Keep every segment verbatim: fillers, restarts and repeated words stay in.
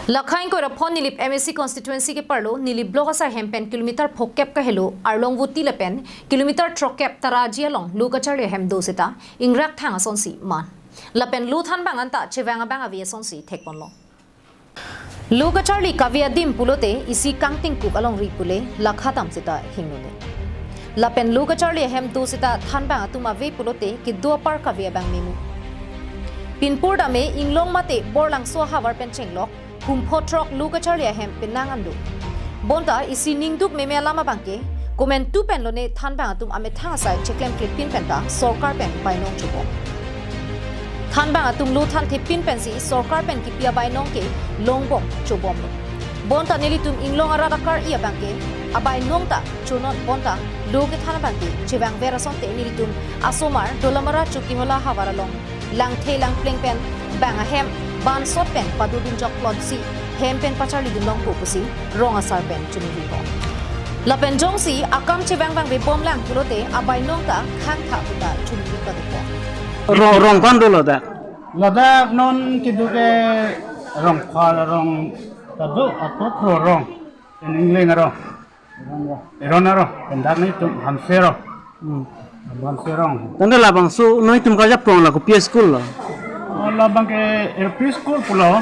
Lakha ingkoi ra phongo Nilip M A C constituency ke-arlo Nilip block asai hem pen kilometer phokep kahelo Arlong Voti lapen kilometer throkkep Taraji along lo kacharli ahem do seta ingrak thang asonsi man. Lapen lo thanbang anta chevang abang ave asonsi thekponlo. Lo kacharli kave adim pulote isi kangtingkuk alongri pule lakha tam seta hingnole. Lapen lo kacharli ahem do seta thanbang atum ave pulote kedo apar kave abang memu. Pinpur dame Inglong mate Borlangso ahavar pen chenglok humpho throk lo kacharli ahem penang an do. Bonta isi ningduk meme alam abangke komantu pen lone thanbang atum amethang asai cheklemklepin penta sorkar pen bainong chobom. Thanbang atum lo thanthepin pensi sorkar pen kipi abainong ke longbom chobomlo. Bonta nelitum Inglong arat akar-i abangke abainong ta chonon bonta lo kethan abangke chevangver asonte nelitum asomar Dolamara Chokihola ahavar along langthe langpleng pen bang ahem bansot pen padodun jokplotsi hem pen pacharlidun longpo pusi rong asar pen choningripo. Lapen jongsi akam chevangvangve bomlang pulote abainong ta khangtha puta choningri padunpo. Rong, rong ko-an dolo dak? Ladak non kedo ke rong phar arong ta do, apo phro rong. Pen ingleng arong. Eron arong. Pen dak nelitum Hamse arong. Hmm. Hamse arong. Tangte labangso nelitum karjap tong la kopi school lo? Oh, labang ke L P school pulo.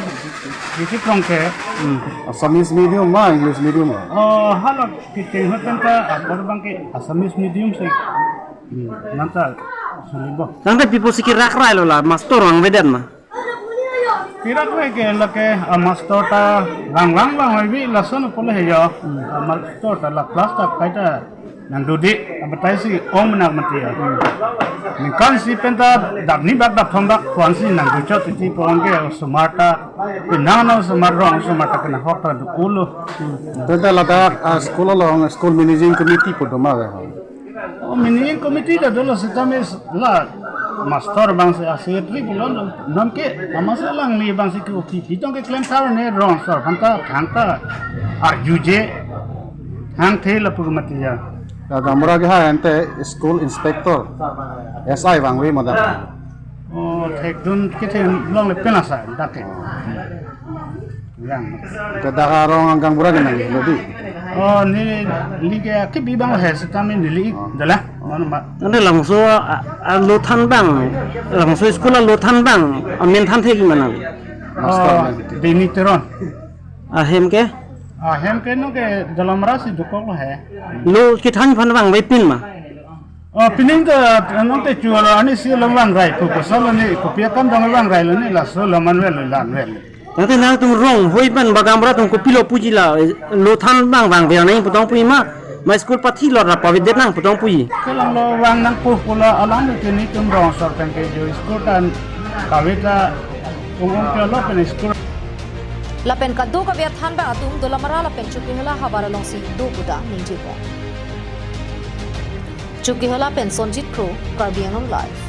Isi tong ke. Hmm. Assamese medium ma, English medium ma? Oh, hala kiting hoten ka, abar abangke Assamese medium si. Hmm. Nanta sulibo. Tangte pi apotsi kerak rai lo la, master vangvedet ma? Kerak rai ke lake, ah, master ta vang vang vang rai vi lason pulo he jo. Hmm. Ah, master ta la class ta kaita nangdode, abatai si ong menak mati ya. Hmm. Ningkan isi penta dap ni bak dap thom bak kuan si nangduchot titi pulang ke osomar ta, penang na osomar rong osomar ta kena hok ta do-olo. Hmm. Tangte ladak, ah, school along, school managing committee pu do ma ve ho? Oh, managing committee ta dolo sitame la master abangsi a secretary pulo non ke amasa langli abangsi ke oki pitong keklem thar ne rong asar aphanta thangta arjuje thangthe lapu mati ya. Ya, gaonbura ke ha ante school inspector, S I vangve ma dak? Oh, thekdun kethe longle penang asai dak ke. Yang. Ke dak arong gaonbura ke nanglo di? Oh, neli, neli ke kebi abang he sitame neli. Oh. Dala, non ma. Tangte labangso, a, a, lo thanbang, labangso school alo thanbang amen thanthe ki manang? Master. Oh, Deni Teron. Ahem ke? Ahem ke non ke Dolamara si dokoklo he. Lo kethan aphan vangvepin ma? Oh, pining ta non te chu alo ani si lo vangrai ko ko solo ni kopi akam dong vangrai lo ni laso lo manvel lo lanvel. Tangte nangtum rong hoi pen ba gaonbura atum kopilo puji la, eh, lo thanbang vangve nang pu tong puji ma, ma school pathi lo ra pavedet nang pu tong puji? Kelang lo vang nangpo pu la alam ke nelitum rong asar pen ke jo school tan kave ta ong ong ke lo pen school. Lapen kadokave athanbang atum Dolamara lapen Chokihola ahavar alongsi do pu ta ningjepo. Chokihola pen Sonjit Kro, Karbi Anglong Live.